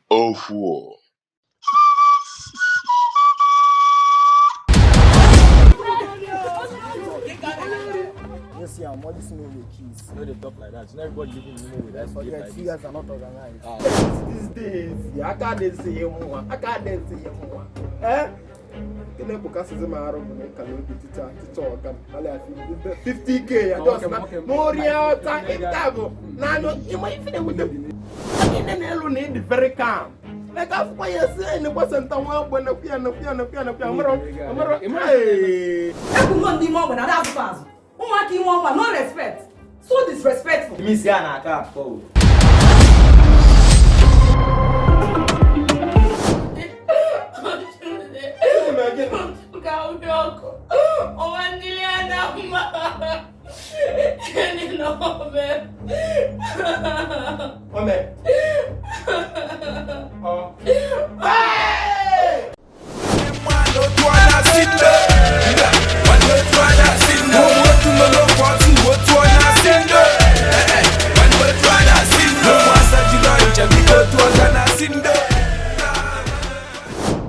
Ofuo. You see, I'm all this no way keys. No dey talk like that. You know everybody living in Imo with that Forget, like you this. guys are not organized. These days, aka na-esi nwa, aka na-esi nwa. Eh? Nke na-ekpokasịzi m arụ bụ na ịkala obi tita tita ọga m alịa 50K ya just na n'orie ọta ịta bụ naanị ịma ife na-ewute m. Niile na-elu na ịdị very calm. Like akwụkwọ ya esi enyi gbasa nta nwa ogbe nekwu ya nekwu ya nekwu ya nekwu ya mara mara ee. Ekwugo ndị ime ogbe na-ada azụkwa azụ. Ụmụaka ime ogbe, no respect. So disrespectful. Imi isi a na-aka akọ o.